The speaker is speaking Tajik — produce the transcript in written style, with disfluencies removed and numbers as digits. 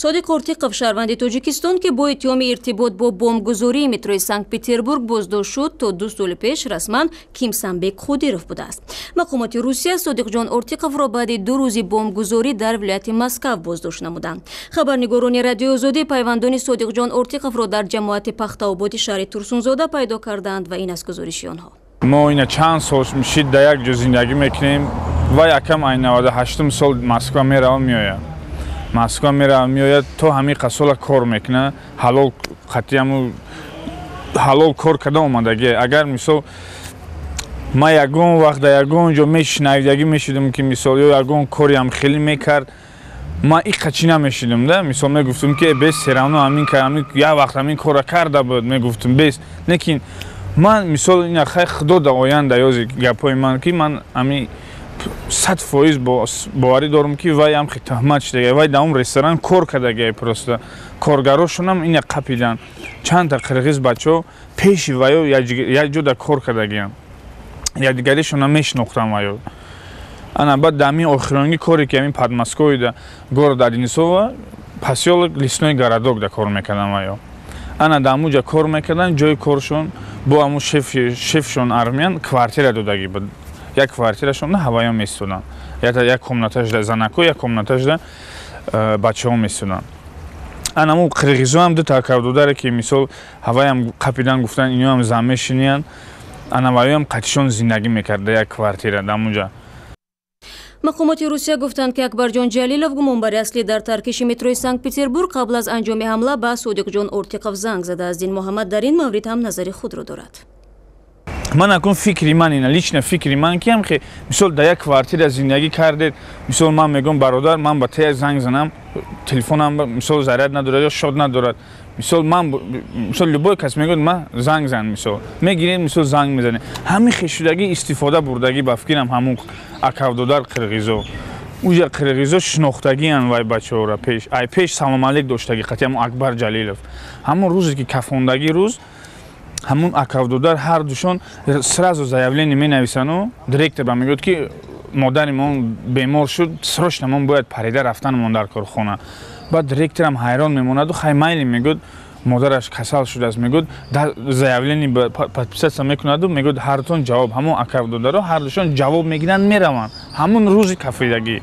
Содиқ Ортиқов, шаҳрванди Тоҷикистон, ки бо иттиҳоми иртибот бо бомбгузории метрои Санкт-Петербург боздошт шуд, то 2 соли пеш расман Кимсанбек Қодиров будааст. Мақомоти Русия Содиқҷон Ортиқовро баъди 2 рӯзи бомбгузорӣ дар вилояти Москав боздошт намуданд. Хабарнигорони Радиои Озодӣ пайвандони Содиқҷон Ортиқовро дар ҷамоати Пахтаободи шаҳри Турсунзода пайдо кардаанд ва ин аз гузориши онҳо. Мо ина чанд сол мешид, дар як ҷо зиндагӣ мекунем ва якам ай 98-ум сол Москва мерава, меояд, Москва мерава, меояд, то ҳамин қасола кор мекунад, ҳалол қатъиаму ҳалол кор карда омадагӣ. Агар, мисол, ман ягон вақт дар ягон ҷо мешунавидагӣ мешудам, ки, мисол, ё ягон кориам хеле мекард, ман иқа чӣ намешидам да. Мисол, мегуфтам, ки бес, всё равно ҳамин як вақт ҳамин корра карда буд, мегуфтам, бес. Лекин ман, мисол, ина хай, худо да оянда ёзи гапҳои ман, ки ман ҳамин 100% боварӣ дорам, ки вай ҳам туҳмат шудага. Вай дар он ресторан кор кардагай, просто коргарошонам ина қапидан. Чандта қирғиз бачаҳо пеши ваё як ҷо кор кардагиям, якдигаришона мешинохтам ваё. Ана баъд дар ҳамин охиронги коре, ки ҳамин Подмосковьеда, город Одинцово, посёлок Лесной Городок да кор мекардам ваё. Ана дар ҳамун ҷа кор мекардан, ҷои коршон бо ҳамун шефшон армян квартира додагӣ буд. Як квартирашон ҳаваё месуданд, як комнаташда занако, як комнаташда бачаҳо месуданд. Анаму қирғизоам дута акавдодаре, ки, мисол, ҳаваям қапидан, гуфтан, иноам зан мешиниянд. Ана ваёам қатишон зиндагӣ мекард дар як квартира дар ҳамунҷа. Мақомоти Русия гуфтанд, ки Акбарҷон Ҷалилов, гумонбари аслӣ дар таркиши метрои Санкт-Петербург, қабл аз анҷоми ҳамла ба Содиқҷон Ортиқов занг задааст. Дин Муҳаммад дар ин маврид ҳам назари худро дорад. Ман акун фикри ман ина, лично фикри ман, ки ҳам мисол дар як квартира зиндагӣ кардед, мисол, ман мегӯям, бародар, ман ба те занг занам, телефонам, мисол, заряд надорад ё счёт надорад. Мисол, ман, мисол, любой кас мегӯяд, ман занг зан, мисол, мегирем, мисол, занг мезанем. Ҳамин хешудагӣ истифода бурдагӣ, ба фикрам, ҳамун акавдодар қирғизо, уҷа қирғизо шинохтагиян вай бачаҳоро, пеш ай пеш салом алейк доштагӣ қатъи ҳамун Акбар Ҷалилов. Ҳамун рӯзе, ки кафондагӣ рӯз, ҳамун акавдодар ҳардушон сразу заявление менависану директор ба мегӯяд, ки модари мон бемор шуд, срочно мон бояд парида рафтанмон дар корхона. Баъд директорам ҳайрон мемонаду хай, майли, мегӯяд, модараш касал шудааст, мегӯяд, заявление подписаться мекунаду мегӯяд, ҳардутон ҷавоб. Ҳамон акавдодаро ҳардушон ҷавоб мегиранд, мераванд ҳамун рӯзи кафидагӣ.